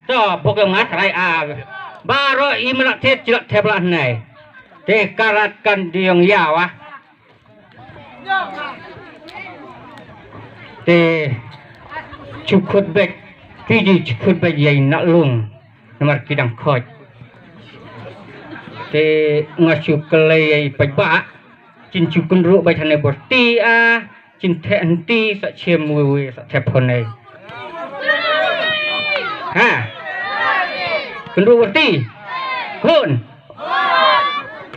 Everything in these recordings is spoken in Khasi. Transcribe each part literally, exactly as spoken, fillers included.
To, bok yong nga trai a. Baroh i mrak thied chilak thep lah nai. Te karat kan diong ya wah. Te chukut bek, ti ji chukut bek yai nak lung. Namar ki dang khot. Te nga chu kelei yai pajbak. Chin chu kynruh bek hane borti a. Chin theh hynti sa chim wi wi sa thep hone. Ha. Kynruh borti. Hun.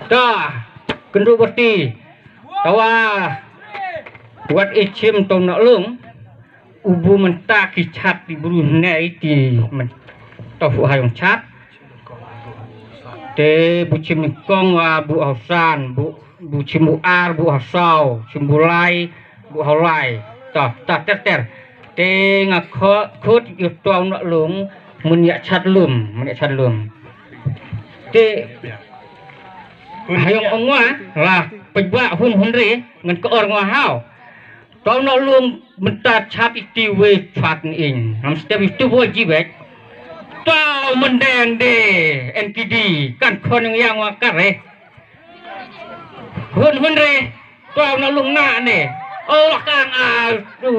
Ta. Kynruh borti. Tawa. Wat i chim to nak lung. Ubu mynta ki chat ti bru ne ti men. To fu ha yong chat. Te bu chim nyngkong wa bu hausan, bu, bu chim bu ar, bu hausau, chim bu lai, bu haulai. To, to ter ter. Te nga kho-, khut yu to nak lung, mun yak chat lum, mun yak chat lum. Te ha yong ong wa, lah, pajbak hun hun re, ngan ko or ngwa hau. To nak lung mynta chap iti we chwat ni ing. Nam step itu bo ji bek. To mendeng de N T D kan khon yang wa kare. Hun hun re. To nak lung na ne. Oh kang a tu.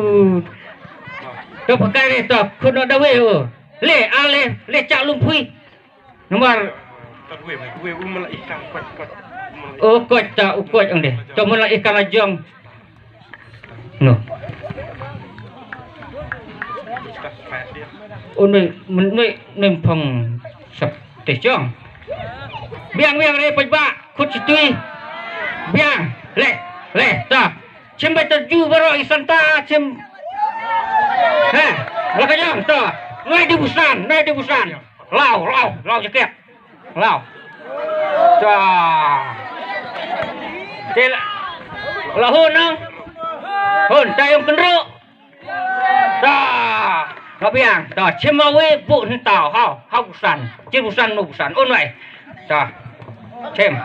To pakai re to khun da we o. Le ale le chak lung phui. Nomor. Oh, koch ta, u koch ang deh. To mun la ikan la jong. No. Oh, noi, mun, noi, noi phong sap te jong. Biang, biang re paj ba, khut situi. Biang, le, le, ta. Chim bai terju baro isan ta, chim. He, la ka jong ta. Noi di busan, noi di busan. Lau, lau, lau jaket. Lau. Ta. Te la, la hun nang. Hun, ta yong kynru. Ta. Ka biang, ta chim ma we bu ntau, hau, hau busan. Chim busan, mu busan. Un wai. Ta. Chim.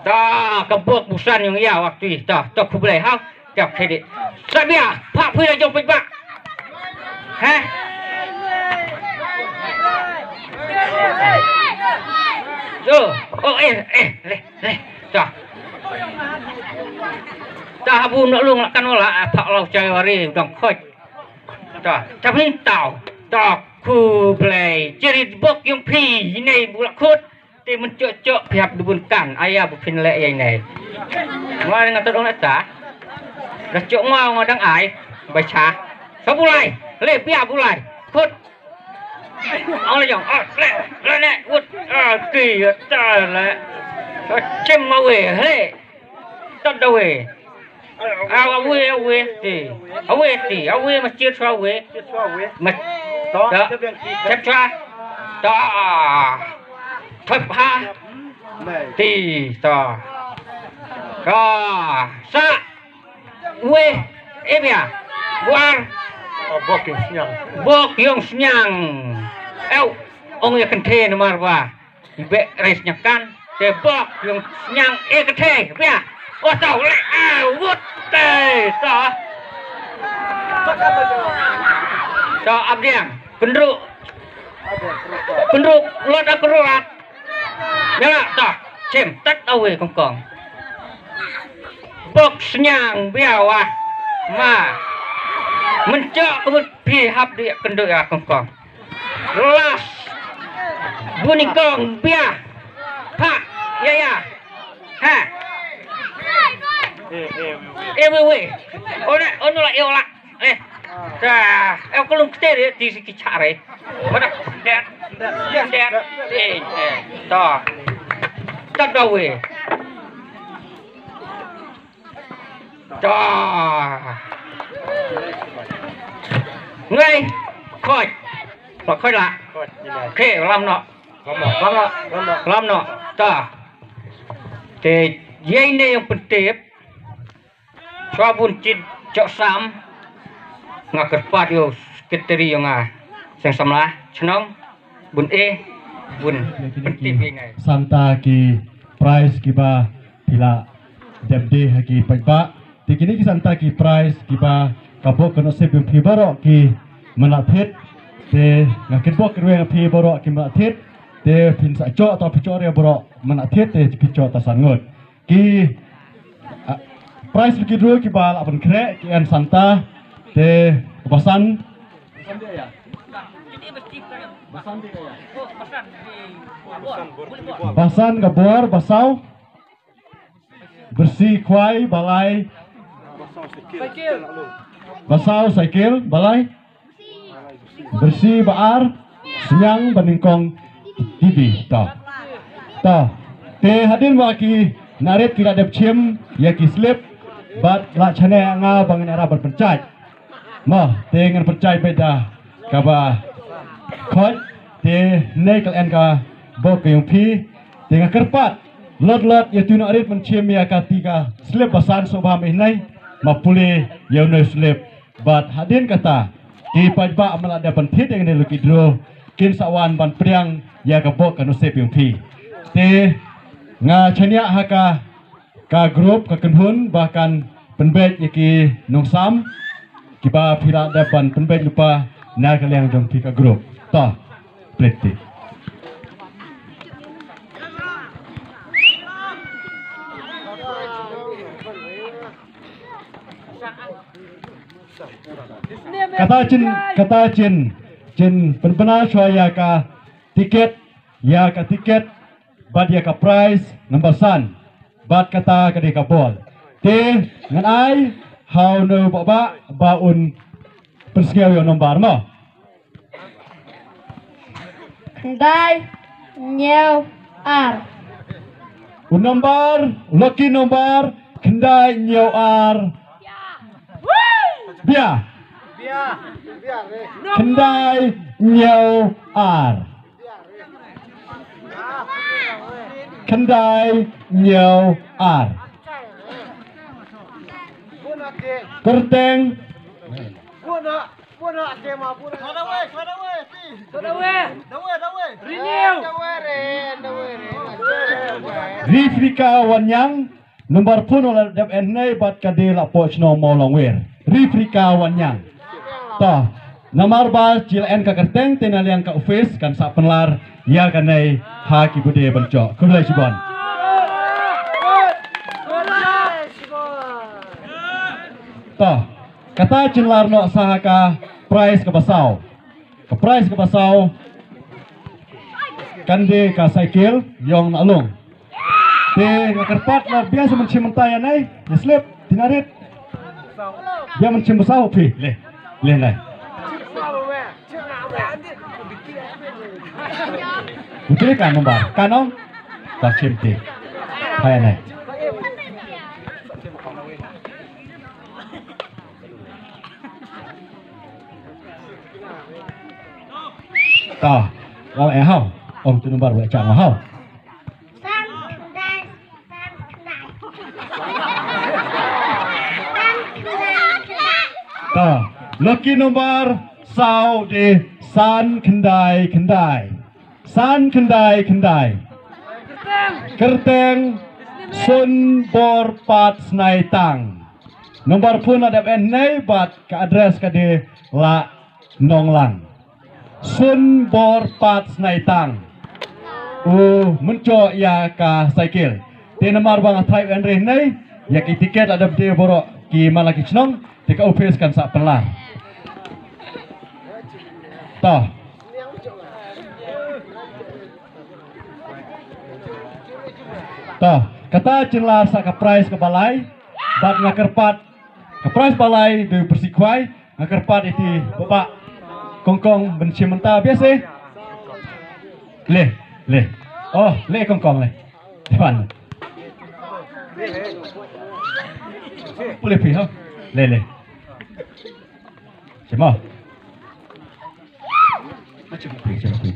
Ta, ka bok busan yong ya waktu ta, ta khublei hau. Tiap kredit. Sabia, pak pui la jong pui bak. Heh? Yo, oh, eh, eh, le, le, ta. Ta habu nak lung lah kan wala, ah, pak lau cai wari, dong khoj. Ta, ta pui tau. Ta khublei. Jerit bok yong phi, ini bulak khut. Te mun chok chok phi hap dubun kan, aya bu phin leh ïa ine. Ngwa nga tadong leh ta. Da chok ngwa nga dang ai, bai cha. Sa bulai, le bia bulai. Khut. Ong le jong, ah, le, le ne, wut, ah, ti, ta le. Sa chem ma we, he. Tad da we. Aw, awe, awe, ti. Awe, ti. Awe, ma chit chwa, awe. Ma, ta. Chit chwa. Ta. Thep ha. Ti, ta. Ka. Sa. We. E bia. Buar. Bok yong sniang. Bok yong sniang. Ew. Ong ïa kynthei namar ba. Ibe res nyakan, te bok yong sniang e kete, bia. O tau le, a, wut, te, ta. Ta abdiang, kendru. Kendru, lot a kendru rat. Bia ta, chem, tat awe kongkong. Bok sniang, bia wah. Ma. Menchok kebut pi hap di kendru ya kongkong. Las. Buni kong bia. Pa. Ya, ya. Ha. Eh, we, we. Ona, ona la, eh, la. Eh. Ta. Eh, ko lum kter, eh, ti si ki chare. Mana? Det. Det. Eh, eh. Ta. Ta da we. Ta. Ngai. Khoi. Ba khoi la. Khoi, ïa. Khe, lam no. Lam no. Lam no. Lam no. Lam no. Ta. Te, ïa ine yong pyntip. Chwa bun chit chok sam. Nga kyrpad ïa u sekretari yong nga. Seng samla. Chnong. Bun e, bun, bun tip ïa ngai. Santa ki prize kiba phi la dep de ha ki paidbah. Te kine ki santa ki prize kiba ka bok ka nusip yong phi baroh ki Mynta thied te nga kynbok kyrweng phi baroh ki mynta thied te phin sa choh ta phi choh re baroh mynta thied te phi choh ta san ngut. Ki ah, prize lucky draw ki ba la ban khreh ki en santa te basan basan ka bor basaw. Bersi khwai balai. Basaw cycle balai. Bersi ba ar sniang ba nyngkong. Didi to. To. Te hadien ba ki narit ki la dep chim ïa ki slip bad la chane nga ba ngin ïarap ban pynchait. Mo te ngan pynchait beit da kaba khot te ne kal en ka bok ka ïong phi. Te nga kyrpad lot lot ïa tu na rit man chim ïa ka ti ka slip ba san so ba me nei ma pule ïa u slip. Bad hadien kata ki paidbah ma la da ban thied ïa ne lucky draw kin sa wan ban priang ïa ka bok ka nusip ïong phi. Te nga chania ha ka ka group ka kynhun ba kan pynbeit ïa ki nongsam kiba phi la dep ban pynbeit lypa na ka liang jong phi ka group. Ta pret ti. Kata chin kata chin chin pynpna shwa ïa ka tiket ïa ka tiket bad ïa ka prize number san bad kata ka dei ka bol. Te ngan ai ha u nongba ba ba un pynsngew ïa u nombar mo. Khyndai hynñiew ar. U nombar lucky nombar khyndai hynñiew ar. Bia. Khyndai hynñiew ar. Khyndai hynñiew ar. Kyrteng. Rifrika Wanyang. Number phone la dep en nei bad ka dei la poh shnong Mawlongwir. Rifrika Wanyang. Ta namar ba jil en ka kyrteng te na liang ka office kan sa pynlar ïa ka nei ha ki bude ban choh. Khublei shibun. Ta kata chin lar noh sa ha ka prize ka basaw. Ka prize ka basaw kan dei ka cycle ïong na long. Te nga kyrpad la bia sa mynchim mynta ïa nai ïa slip tinarit. Bia mynchim basaw phi le le nai. Putri kan nombar kan ong ta chim ti. Hai nai. Ta. Wa eh hau. Ong tu nombar wa chang hau. San khyndai san khyndai. San khyndai khyndai. Ta. Lucky number saw de san khyndai khyndai. San khyndai khyndai. Kyrteng Sun Bor Pat Snai Tang. Nombar phone la dep en nei bad ka address ka dei la Nonglang. Sun Bor Pat Snai Tang. U myncho ïa ka cycle. Te namar ba nga thrai en reh nei ïa ki tiket la dep dei boro ki mala ki chnong. Te ka office kan sa pynlar. Ta. Ta kata chin lar sa ka prize ka balai bad nga kyrpad ka prize balai de bersi khwai nga kyrpad iti baba kongkong ben chim mynta biasa. Le le. Oh le kongkong le. Tuan. Boleh pi ha. Le le. Sima. Macam apa macam apa.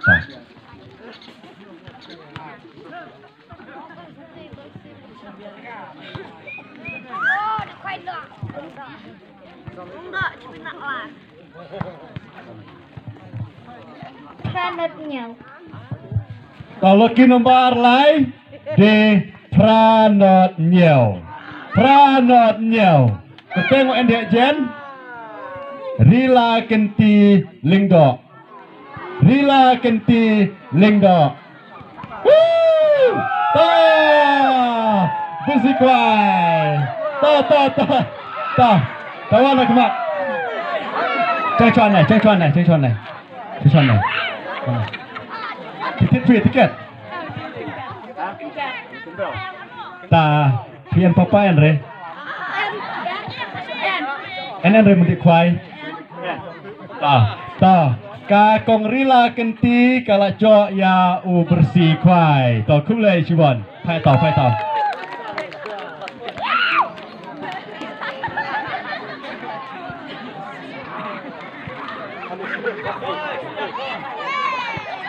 Ha. Phra nod hynñiew. Ka lucky number lai de phra nod hynñiew. Phra nod hynñiew. Kyrteng u Andy Jen. Rila Kynti Lyngdoh. Rila Kynti Lyngdoh. Woo! Ta! Busi kwai. Ta, ta, ta. Ta. Ta wan na khmat. Chang chuan nai, chang chuan nai, chang chuan nai. Chang chuan nai. Ki tip phi tiket. Ta, phi en papa en re. En en re mynta khwai. Ta, ta. Ka kong Rila Kynti ka la joh ïa u Byrsi Khwai. To, khublei shibun. Phai to, phai to.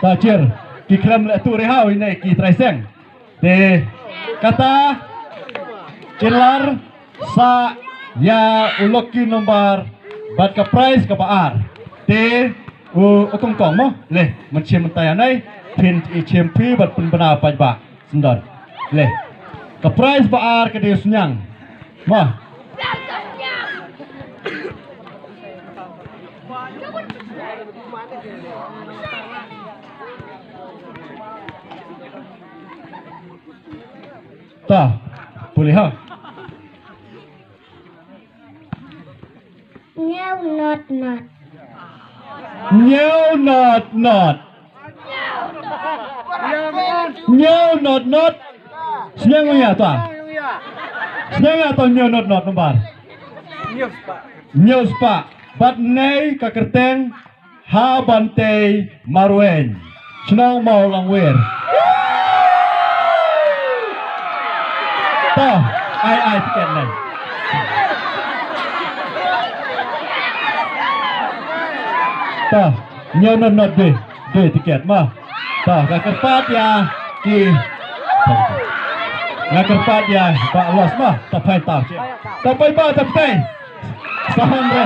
Ta jer, ki khlem leh tu re haw ine ki trai seng. Te kata kin lar sa ïa u lucky number bad ka prize kaba ar. Te u, u kong kong mo, le, mynshem mynta ïa nai, phin i chem phi bad pynbna paidbah. Sngewdon. Le. Ka prize ba ar ka dei u sniang. Mo. Ta, pule ha. Hynñiew not not. Hynñiew not not. Hynñiew not not. Sniang ïa ta. Sniang ïa ta hynñiew not not number. Hynñiew spah. Bad nai ka kyrteng Ha Bantei Marwein, shnong Mawlangwir. To, ai, ai tiket nai. To, hynñiew not not dei, dei tiket mo. To, nga kyrpad ïa ki. Nga kyrpad ïa Bah Los mo. To, phai to. To, phai ba, to, phai. Sahun re.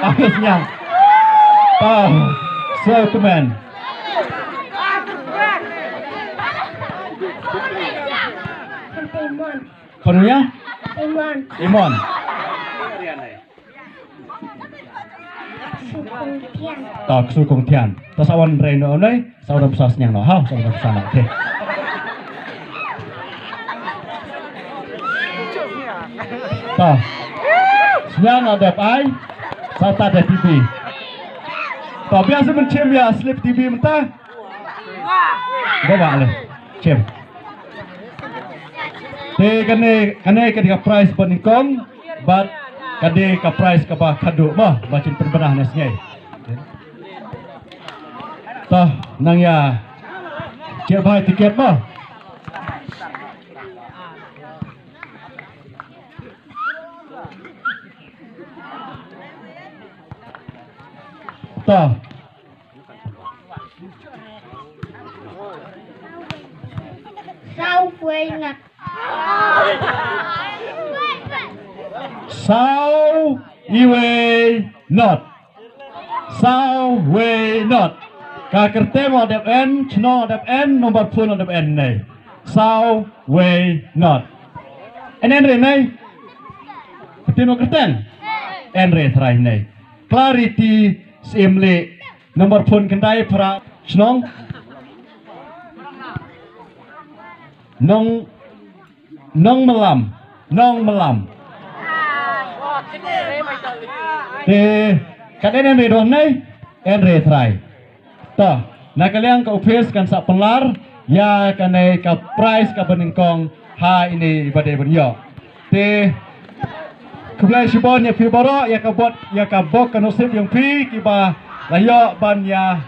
Agus nyang. To, so kmen. Imon. Kono ïa? Imon. Imon. Sukong Tian. To, Sukong Tian. To, sa wan re no noi, sa wan sa sniang no. Ha, sa wan sa na. Okey. To. Sniang na dep ai. Sa ta dep T V. To, biasa mynshem ïa slip T V mynta. Ba ba le. Chem. Te kane, kane ka dei ka prize ba nyngkong, bad ka dei ka prize kaba khadduh mo, ba chin pynbna ne sngi. To, nang ïa. Chem bai tiket mo. To. Saw wei not. Saw wei not. Saw wei not. Ka kyrteng u dep en, shnong u dep en, number phone u dep en nai. Saw wei not. En en re nai. Kyrteng u kyrteng. En re trai nai. Clarity Syiemlieh. Number phone khyndai phra shnong. Nong, Nongmyllam. Nongmyllam. Te, kat en en re don nei, en re trai. To, na ka liang ka office kan sa pynlar ïa kane ka prize kaba nyngkong ha ine i ba dei ban ïoh. Te khublei shibun ïa phi baroh, ïa ka bok, ïa ka bok ka nusip ïa phi kiba la ïoh ban ïa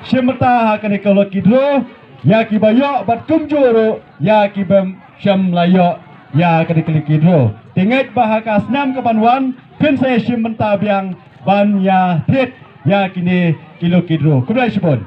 shim bynta ha kane ka lucky draw, ïa kiba ïoh bad kumjuh ruh ïa kiba shem la ïoh ïa kane ka lucky draw. Te ngeit ba ha ka snem kaban wan phin sa ïa shim bynta biang ban ïa thied ïa kine ki lucky draw. Khublei shibun.